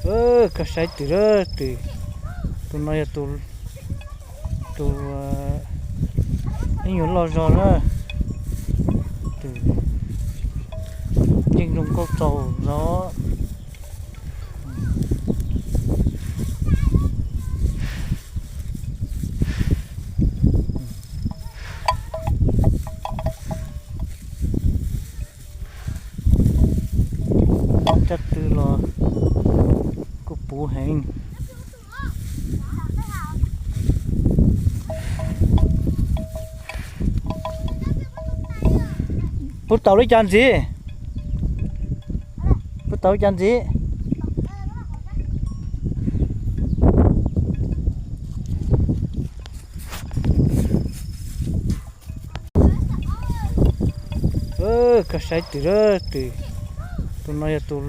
Koj saib twm lawm, twm, tus no yog tus, tus ib nyuag loj zog na, twm yeej zoo nkauj tsaus zog. Caj tw los kuj puv heev. Pub tau li cas ntxiv? Pub tau li cas ntxiv? Koj saib twm lawm, twm, tus no yog tus